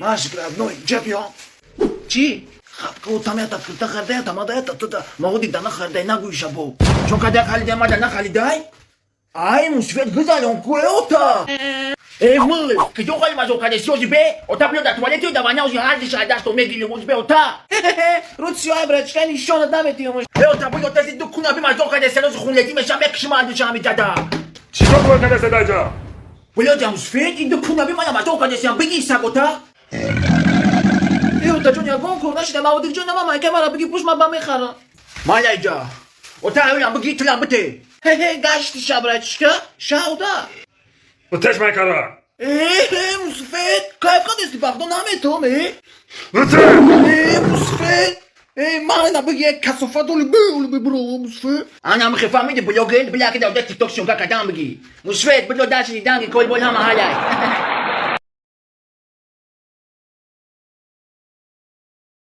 Машик, родной, ҷа биё. Чӣ? Хапка отам ята кирта харда, ята мада ята туда маводи дана хардай, нагӯй шабо. Чо када халидай, мада нахалидай? Ай, мусфет, гузалон куэ ота. Э, мыл, киҷо хали мазо каде сиёзи бе? Ота биё да туалети да ваня ози ҳарди шайдашто мегири ози бе ота. Рӯд сиёҳ, брачка, нишона наметиём. Э, ота биё тази ду куна би мазо каде сенози хунлети меша мекишим ҳардиша ҳами ҷада. Чикор кор кардааст даҷа? Блядь, мусфет, ин ду куна би мана мазо каде сиям биги саг ота. Э, отаҷон, ягон кор нашида, маводиҷон, нама майка мара биги, пуш ма ба мехарам. Малайҷа. Ота ҳаминам биги, тилам бите. Гашти ша, брачка, шавда. Отеш майкара. Э, мусфет, кайф кадести, бахдо наметом, э. Оте! Э, мусфет, э, мана биги, касофат оли бе, оли бе, бро, мусфет. Ана михе фаҳмиди, блогер, бля, ки дар тикток съёмка кардам биги. Мусфет, бидо даши данги кол бол ҳама ҳалай.